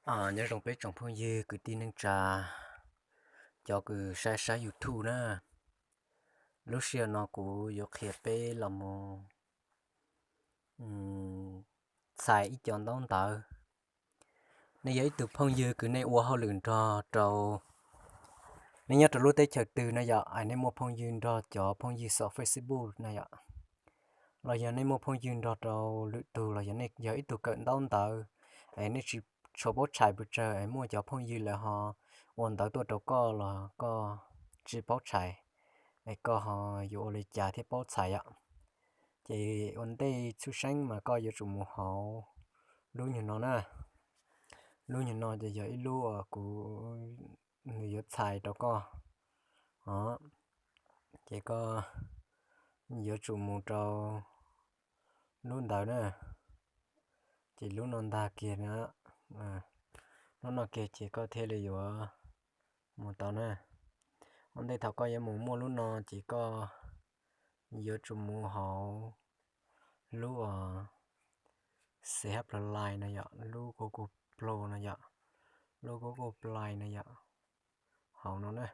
Nyob zoo peb tsoom phooj ywg kwv tij neej tsa, cov kws saib saib YouTube na. Lub sij hawm no kuv yuav qhia peb los mus txhais ib co ntaub ntawv. Nej yog ib tug phooj ywg kws nej ua hauj lwm nrog rau, nej nyob rau lub teb chaws twg na yom, es nej muaj phooj ywg nrog cov phooj ywg saum Facebook na yom, los yog nej muaj phooj ywg nrog rau lwm tug, los yog nej yog ib tug kawm ntaub ntawv, es nej tsis tshua paub txhais pes tsawg, es muaj cov phooj ywg lawv ho ua ntawv tuaj rau koj los koj tsis paub txhais, es koj ho yuav ua li cas thiaj paub txhais yom? Ces ua ntej txhub seeb mas koj yuav tsum mus hauv lub nyuag no na. Lub nyuag no ces yog ib lub uas kuv, nws yuav txhais rau koj os. Ces koj yuav tsum mus rau lub ntawd na. Ces lub no ntag kiag na, lub no kiag ces koj thiaj li yuav mus tau na. Ua ntej thaum koj yuav mus muaj lub no ces koj yuav tsum mus hauv lub uas C H Play no yom, lub Google Play no yom, lub Google Play no yom, hauv no na.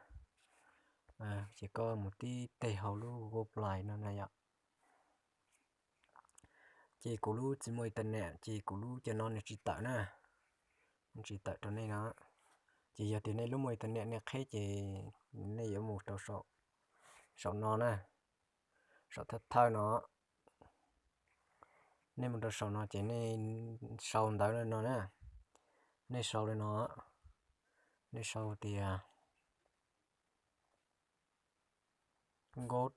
Ces koj mus tib teg hauv lub Google Play no na yom. Ces kuv lub tsis muaj internet ces kuv lub cov no nws tsis tawm na, nws tsis tawm rau nej no. Ces yog tias nej lub muaj internet nej qheb ces nej yuav mus rau saum no na, saum thawj thawj no. Nej mus rau saum no ces nej sau ntawv li no na, nej sau li no, nej sau tias Goat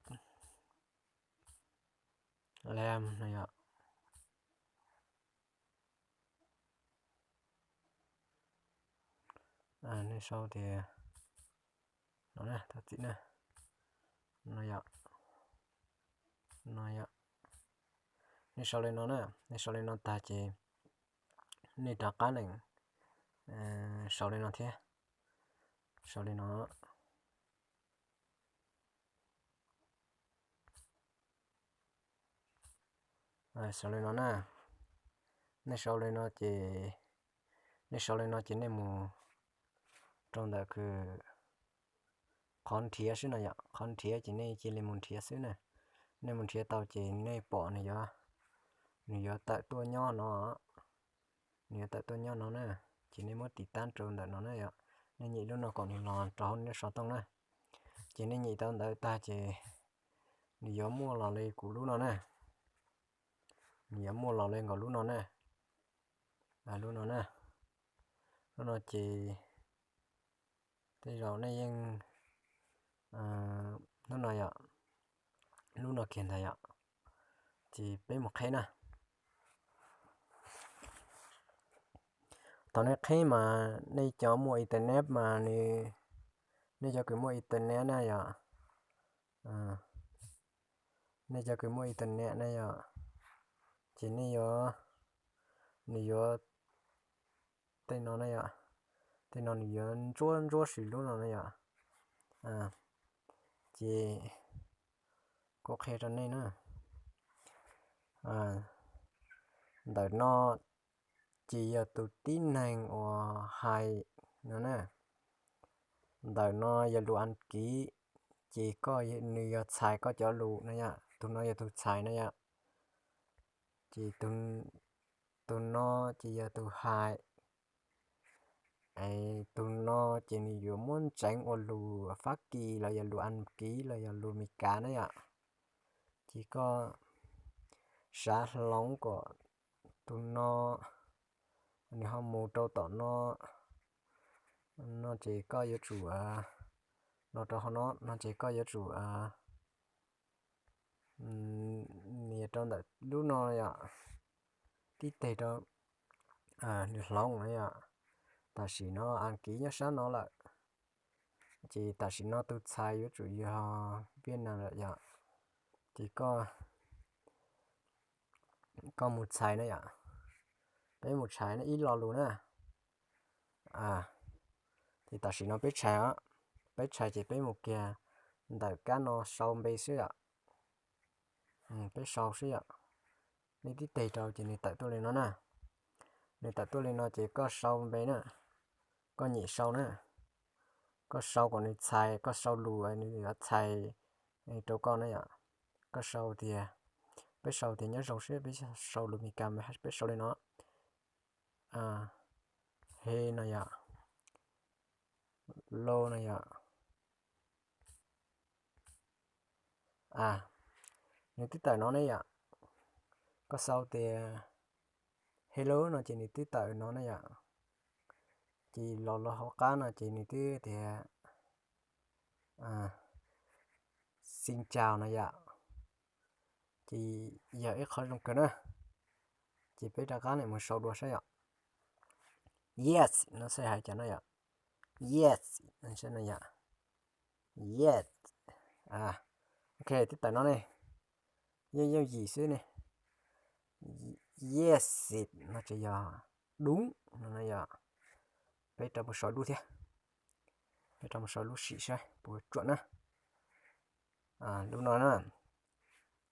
Lamb no yom. Nej sau tias no na, thov txim na, no yom, no yom. Nej sau li no na, nej sau li no tag ces nej rov qab lees sau li no thiab, sau li no. Sau li no na, nej sau li no ces, nej sau li no ces nej mus rau ntawm kws qhov nrhiav xwb no yom, qhov nrhiav ces nej cia li mus nrhiav xwb na. Nej mus nrhiav tau ces nej pom nws yuav, nws yuav tawm tuaj nyob no, nws yuav tawm tuaj nyob no na. Ces nej muab tiv tab rau ntawm no na yom, nej nyem lub no kom nws los rau hauv nej lub xov tooj na. Ces nej nyem tau ntawd tag ces nws yuav muaj los li kuv lub no na, nws yuav muaj los li nkaus lub no na, lub no na. Lub no ces tej zaum nej yeej, lub no yom, lub no kiag ntag yom. Ces peb mus qheb na. Thaum nej qheb mas nej cov muaj internet mas nws, nej cov kws muaj internet na yom, nej cov kws muaj internet na yom, ces nej yuav, nws yuav, tej no na yom, tej no nws yuav ntsuab ntsuab sis lub no na yom. Ces kuv qhia rau nej na, ntawm no ces yog tus tib neeg uas hais no na. Ntawm no yog lus Askiv, ces koj, nws yog txhais koj cov lus na yom, tus no yog tus txhais na yom. Ces tus no ces yog tus hais, es tus no ces nws yuav muab ntxeev ua lus Fab Kis los yog lus Askiv los yog lus Meskas na yom. Ces koj xav hloov kom tus no nws ho mus rau tom no, no ces koj yuav tsum, los rau hauv no, no ces koj yuav tsum nias rau ntawm lub no yom, tib teg rau, nws hloov na yom. Tam sim no Askiv nyob sab no lawm, ces tam sim no tus txhais yuav tsum yog Viaj Nam lawm yom. Ces koj, koj mus txhais na yom, peb mus txhais ib lo lus na. Ces tam sim no peb txhais, peb txhais ces peb mus kiag ntawm kab no sau npe xwb yom. Peb sau xwb yom. Nej tib teg rau ces nws tawm tuaj li no na. Nws tawm tuaj li no ces koj sau npe na, koj nyem sau na, koj sau kom nws txhais, koj sau lus nws yuav txhais rau koj na yom. Koj sau tias, peb sau tias nyob zoo seb, peb sau lus Meskas mas peb sau li no, he no yom, lo no yom. A, nws twb tawm no ne yom. Koj sau tias hello no ces nws twb tawm no ne yom. Ces los los hauv qab no ces nws twb tias xin chào no yom. Ces yog ib qho zoo kawg na. Ces peb rov qab mus sau dua saib yom. Yes no xwb, hais cov no yom. Yes no yom. Yes. Ok, twb tawm no ne. Yeej yooj yim xwb ne. Yes no ces yog đúng no yom. Peb rov mus sau lub thiab. Peb rov mus sau lub sim saib puas tsuam na. Lub no na.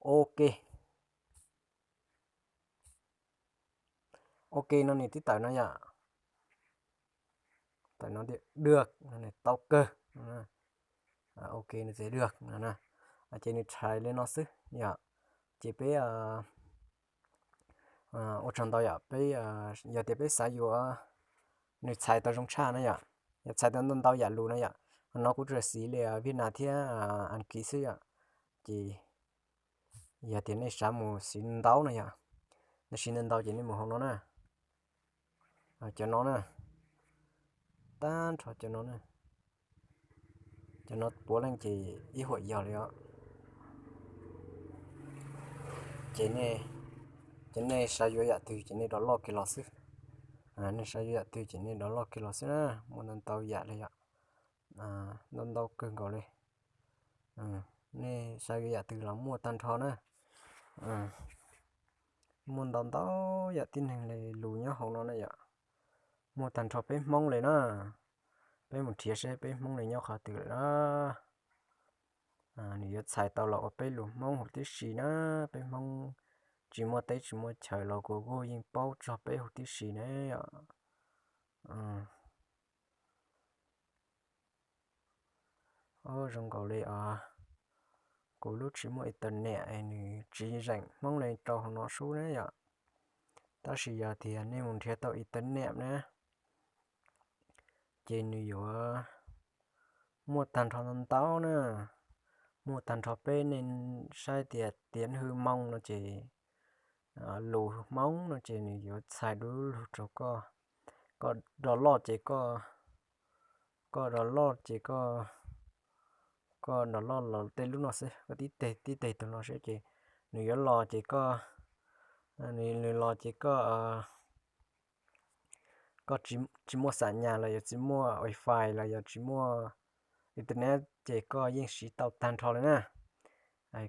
Ok. Ok no nws twb tawm no yom. Tawm no tias được no, tau kawg. Ok no tias được no na. Ces nws txhais li no xwb yom. Ces peb ua tsaug ntau yom, peb, yog tias peb xav yuav nws txhais tau zoo tshaj na yom, yog txhais tau ntau ntau yam lus na yom. Qhov no kuv tsuas siv li Viaj Nam thiab As Kiv xwb yom. Ces yog tias nej xav mus siv ntau no yom, nej siv ntau ntau ces nej mus hauv no na. Cov no na, tag nrho cov no na, cov no puav leej ces ib huam yog li os. Ces nej, ces nej xav yuav yam twg ces nej download kiag los xwb. Nej xav yuav yam twg ces nej download kiag los xwb na, muaj ntau ntau yam li yom, ntau ntau kawg nkaus li. Nej xav yuav yam twg los muaj tag nrho na. Muaj ntau ntau yam tib neeg li lus nyob hauv no na yom. Muaj tag nrho peb Hmoob li na. Peb mus nrhiav seb peb Hmoob li nyob qhov twg lawm na. Nws yuav txhais tau los ua peb lus Hmoob huv tib si na. Peb Hmoob tsis muaj teb tsis muaj chaw los Google yeej paub txog peb huv tib si na yom. Zoo nkaus li os, kuv lub tsis muaj internet es nws tsis zeem Hmoob li rau hauv no sub na yom. Tab sis yog tias nej mus nrhiav tau internet na, ces nws yuav muaj tag nrho ntau ntau na. Muaj tag nrho peb nej saib tias tiav hwj moo no ces, lus Hmoob no ces nws yuav txhais du lug rau koj. Koj download ces koj, koj download ces koj, koj download los tej lub no xwb, koj tib teg tib teg tus no xwb ces nws yuav los ces koj, nws los ces koj, koj tsis muaj xam nyas los yog tsis muaj wifi los yog tsis muaj internet ces koj yeej siv tau tag nrho li na.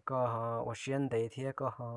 Koj ho ua siab ntev thiab koj ho